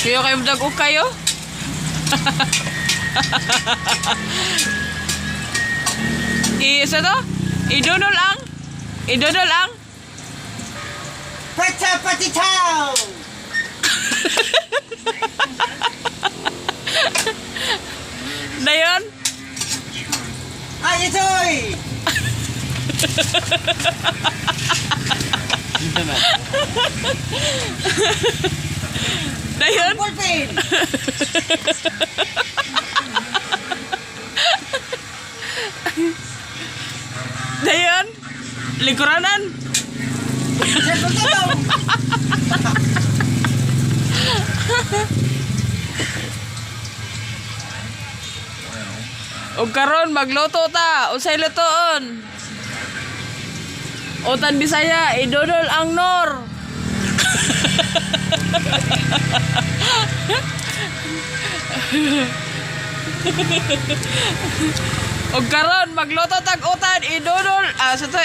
Kayo kayo dag kayo? Isa to? Idunol ang? Idunol ang? Pacha patitaw! Dayon? Ay, ito'y! Dayon? Ballpen! Dayon? Lingkuranan? Sa pagkataw! Og karon magluto ta. Unsay lutoon? Utan Bisaya, idodol ang nor. Og karon magluto tag utan, idodol ah sa to.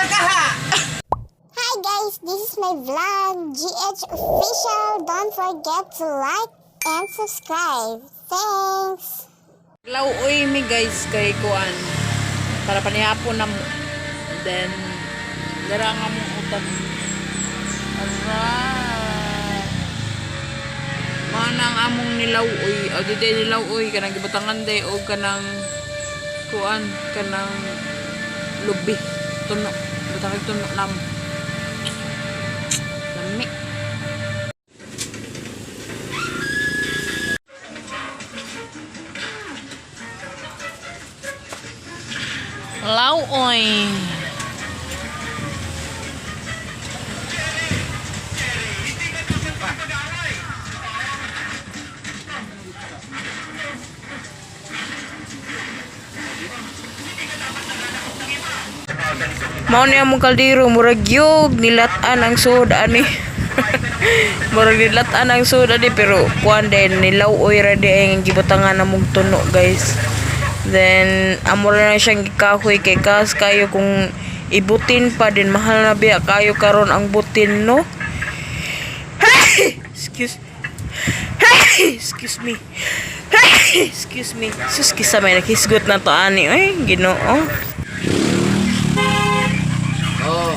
Kaha! Hi guys, this is my vlog, GH Official. Don't forget to like and subscribe. Thanks! Lauoy mi guys kay kuan. Para panihapon na mo. Then dara nga mong utan. Alright. Manang among nilauoy, o di day nilauoy kanang gibutangan day og kanang kuan kanang lubi tuno. Butangan tuno nam. Lami. Lauoy. Mao ni among kaldero, murag yug nilat-an ang sud ani. Murag nilat-an ang sud ani, pero kuan din nilaw-oy ra di ang gibutangan namong tuno, guys. Then amo ra na siyang gikahoy kay kas kayo kung ibutin pa din, mahal na biya kayo karon ang butin, no. Excuse. Excuse me. Excuse me. Sus, kisa may nakisgot na to ani. Ay, Ginoo. Oh,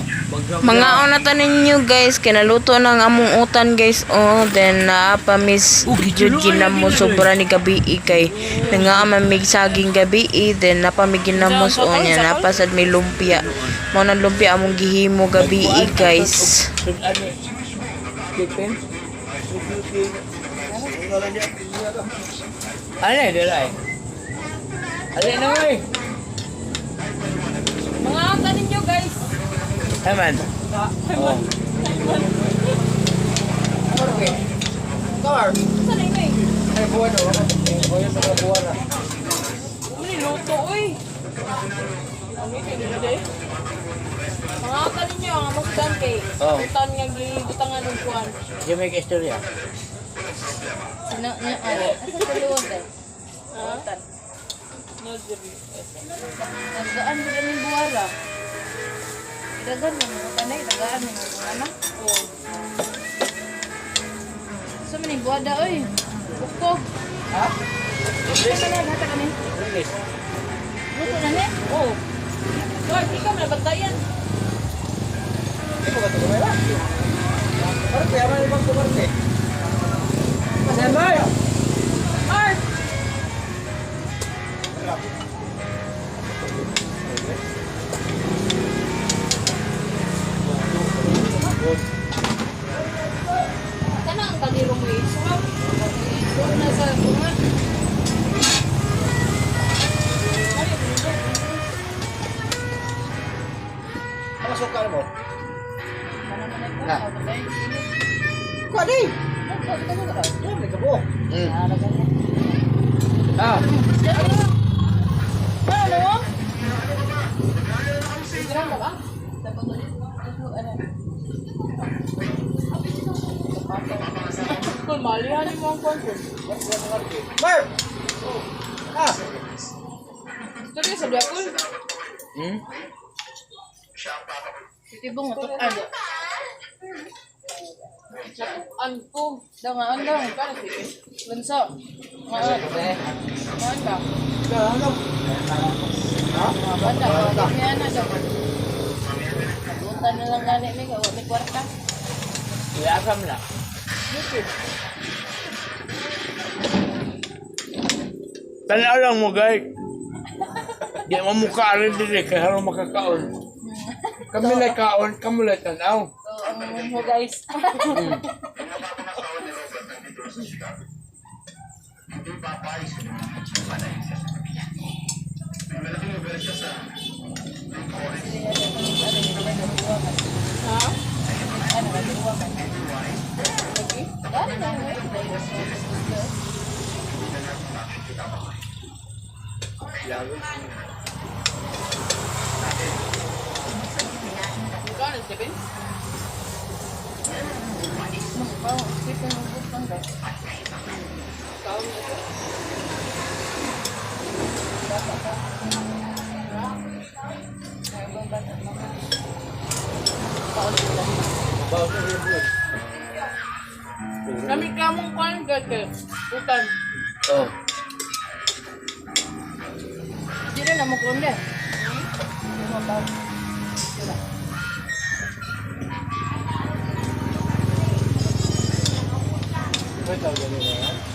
Mga na ta ninyo guys, kinaluto ng among utan guys. Oh, then naa pa miss jud ginamo sobra ni gabi kay nga mamig saging gabi, then napa mi ginamos o niya napasad may lumpia. Mao nang lumpia among gihimo gabi guys. Ano eh, dala eh. Ano na eh? Mga utan ninyo guys. Haman. Oh. Car. Saan na ito? Ay, buwan oh. Buwan sa buwan na. Luto oy. Mga utan ninyo ang among sudan kay Oh. utan nga gibutangan og kuan. Jamaica istorya. Sino niya ay asa sa luwag eh? Utan. No, diri. Nagaan ko ning buwara. Dagan mo mo tanay, dagaan mo mo ana. Oh. So man ning buwada oy. Ukog. Ha? Ito na nata kami. Release. Luto na ni. Oh. Lord, ikaw man bantayan. Di mo ka ito kumela? Parte, ama ibang kumarte. Masama! Mark! Kana ang kaliro mo isuwap. Isuwap na sa bunga. Ano sukal mo? Kana man ay Na. ko. Patay. Kuha di! Yan, may kabuok. Ah, Ah. Ano? Gramo ba? Kung malihan mo ang kwan. Mark! Ah! Sorry, sa Diakul. Hmm? Tibong tukan. An ko. Daw nga an daw. Para sige. Lansa. Nga an. Nga an ba? Ha? Mga bata. Mga niya na daw. Nagutan na lang gani mi kay wa mi kwarta. Iasam na. YouTube. Tanaw lang mo, guys. Di mo mukha rin din eh, kaya harong makakaon. Kami na kaon, kami na tanaw. So ang mo guys. Kami kamong kwan gate. Utan. Oh. Di na na mo kundi. Hmm?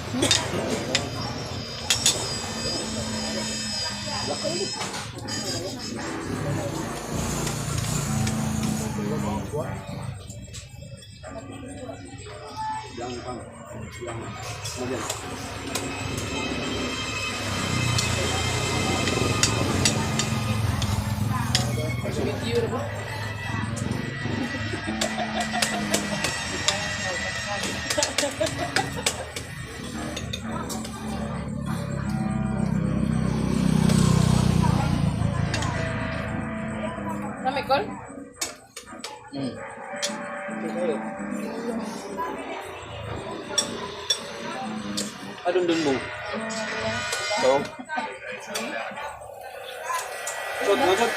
Kami kol? Adun dun mo. So, Sod, mo sod.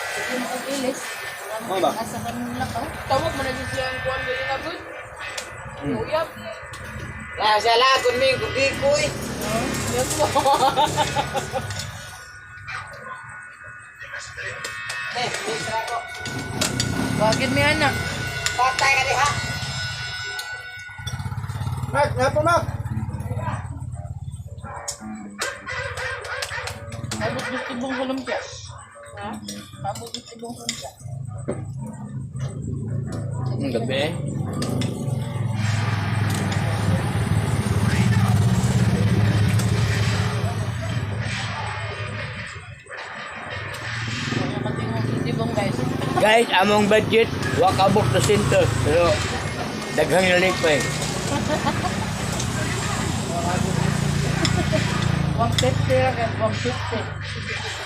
Ilis. Mo ba? Asa kami lakaw? Tawag mo na siya ang kuwan dili na good. Uyab. La siya la kun mi kundi ko eh. Uyab mo. Eh, misra ko. Bakit mi anak? Patay ka diha. Mak, ngapo mak? Abot gusto bong kulumpya. Ha? Abot gusto bong kulumpya. ang gabi eh. Mga katingog tibong guys. Guys, among budget, wakabok na sintos. Pero, daghang nalipay. 150 ra guys, 150.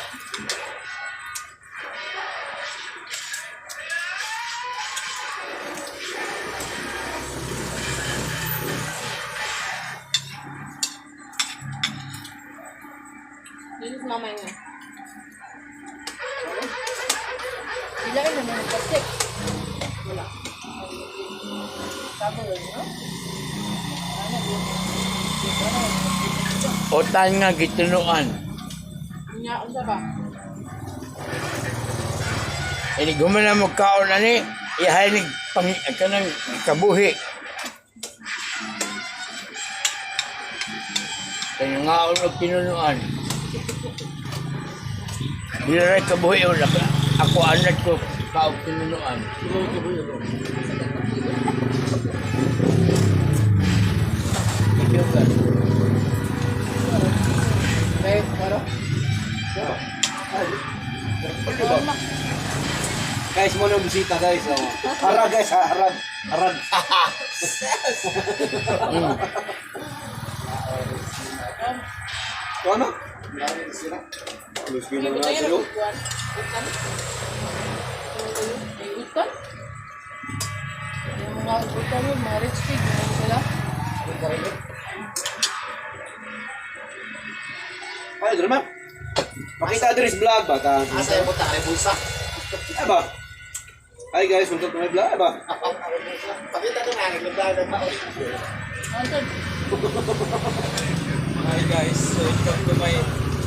This is mama niya. Sila rin naman nagpa-check. Wala. Sabo yun, no? Ano, yun. Otan nga gitunuan. Nya, unsa ba? Ini gumana mo kaon ani, ihay ni pang kanang kabuhi. Kaya nga og tinunuan. Dili ra kabuhi on ako, ako anad ko kaog tinunuan. Eh, para. Guys, mo na bisita guys. Oh. Harag guys, harag. Harag. To ano? Hindi ko tayo nagkukuan. Utan? May utan? Yung mga utan yun, mga rich pig, yun sila. Ay, dito ma'am. Pakita diri sa vlog ba ka? Asa yung buta? Ay, bulsa. Ay ba? Hi guys, welcome to my vlog. Ba? Pakita ko nga, naglablog na ako. Anton. Hi guys, welcome to my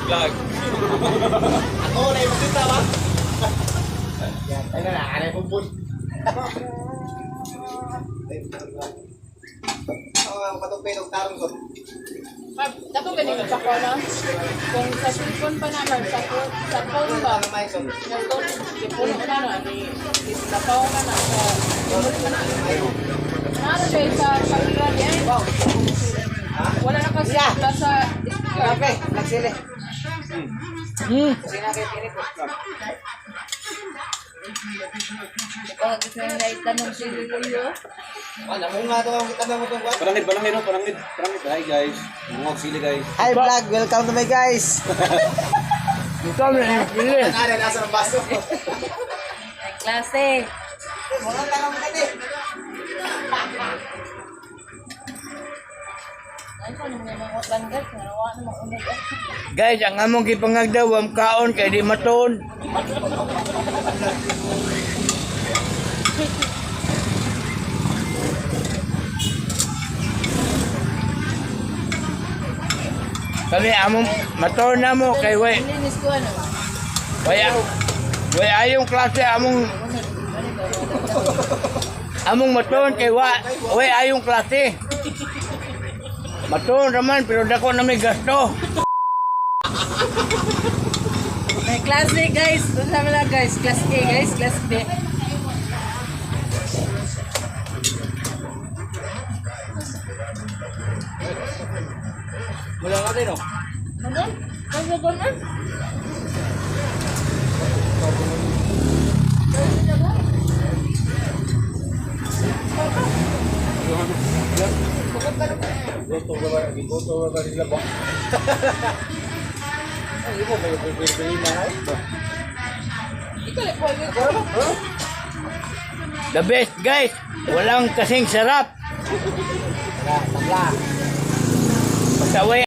vlog. Ako na yung makita ba? Yan, tayo na, anay pumpun. Ako ang patong tarong ko. Marv, dapat ganito sa ko na. Kung sa cellphone pa na, Marv, sa phone ba? Puno na na, ni lapaw na na sa remote na na. Naano siya sa camera niya eh. Wala na kasi wala sa speaker. Kape, nagsili. Kasi na kayo pinit. Baka gusto nila itanong si Lulio. Ah, namunga to ang kita mo itong kwan. Parangid, parangid, no? Parangid, parangid. Hi guys. Mungog sili guys. Hi vlog, welcome to my guys. Ito na yung pili. Ano, nasa ng baso. Ay, klase. Mga tanong kita eh. Ay, ko naman yung mga utlan guys. Narawa na mga unog. Guys, ang among gipangagdawam kaon kay di maton. Kami among maton na mo kay way Linis ko ano. way way ayong klase among among maton kay wa way ayong klase. Maton raman pero dako na may gasto. May klase guys. Sabi lang guys. Class A guys. Class B. Wala ka din, no? Ano? Ano ba na? Goto ba ba? Goto ba ba sila ba? Ay, mo kayo pipili na ay. Ikaw lang po. The best guys, walang kasing sarap. Tabla. Basta way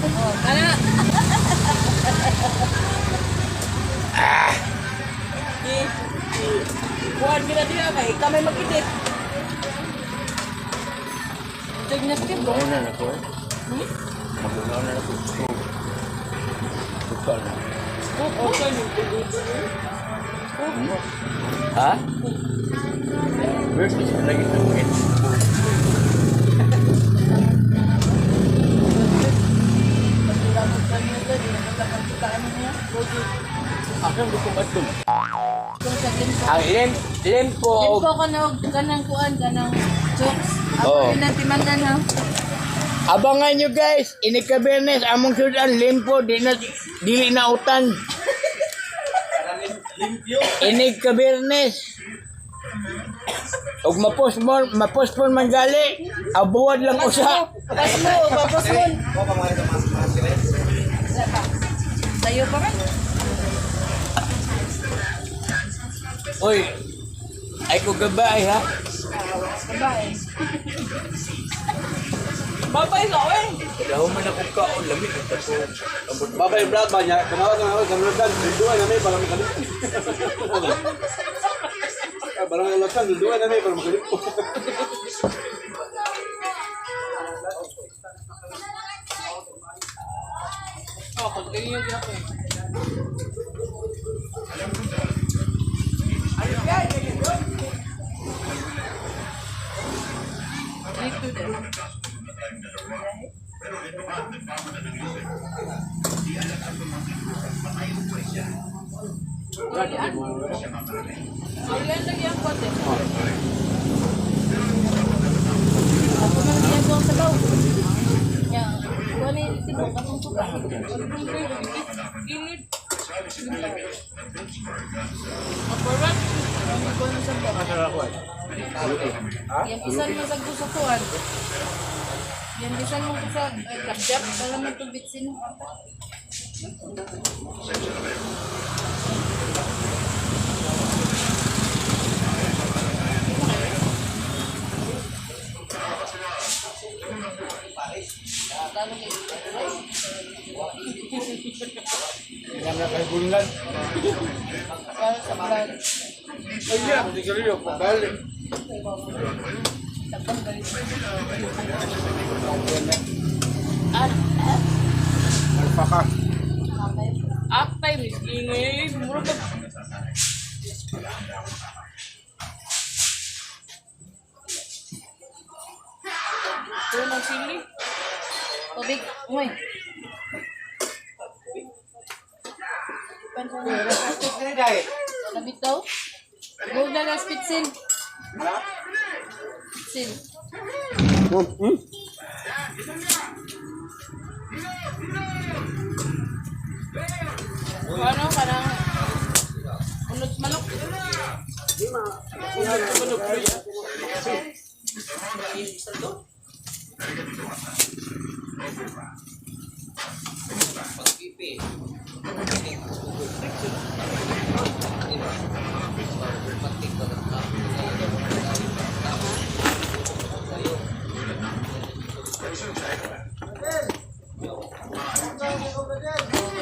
Oh, kana. Ah. Kuan gina diya kay kami magkidit. Tignan ko. Mauna na ko. Hmm? Mauna na ko. Buka na. Ha? Where's this lagi sa akin? Asan ko kumadto? Ang lim limpo og Limpo ka na og kanang kuan kanang jokes. Ako Oo. oh. timanan ha. Abangan nyo guys, inikabernes among sudan limpo di na dili na utan. Inig kabernes. Og mapospon, mapospon man gali, abuwad lang usa. Pas mo, papos mo. Sayo pa man. Oy, ay ko gabay ha. Bye. Babay sa oy. Daw man ako kaon lamig at ako. Babay vlog ba niya? Kanawa kanawa kanawa vlog. Duduan na may para makalip. Ah, barang alatan, duduan na may para makalip. Oh, continue gyud ako. Eh. Dito din. Ulian lagi ang kote. Ako man diyan ko sa sabaw. Ya, kuha ni tibok atong suka. Init. Aparat. Ang kuha na sabaw. Yan bisan mo sa gusto kuan. Yan bisan mo sa kapjap wala man tong bitsin. Yan na kay bulan. Para sa vlog. Ay, yeah, sigarilyo, pabalik. Ah, Alpaka. Atay, mis ingay. Mura pa. Ito ng sili. Tubig. Uy. Labit daw. Gold na lang spitsin. Spitsin. Ano ka na? Unod manok.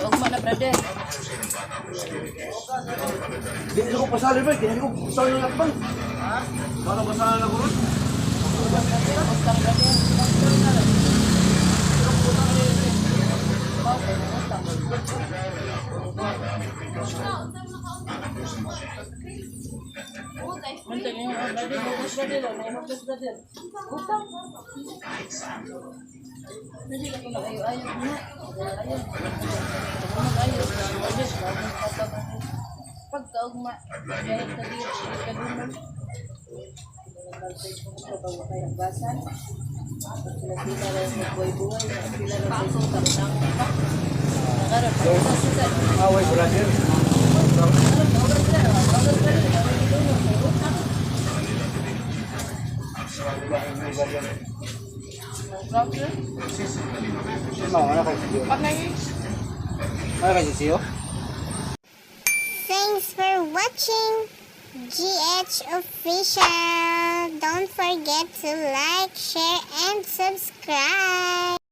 Ugma na, brother. Di ko pasali ba? Kaya ko pasali na bang. Para pasali na ko ron. Utang, brother. Mantay niyo, brother. Focus, brother. Focus, brother. Utang. Hindi ka kung ayo-ayo na. Ayo. Ayo. Brother, pagkaugma, dahil ka di, ka dumol. Away brother. Ano kay Siyo? Ano kay Siyo? Thanks for watching GH Official. Don't forget to like, share, and subscribe.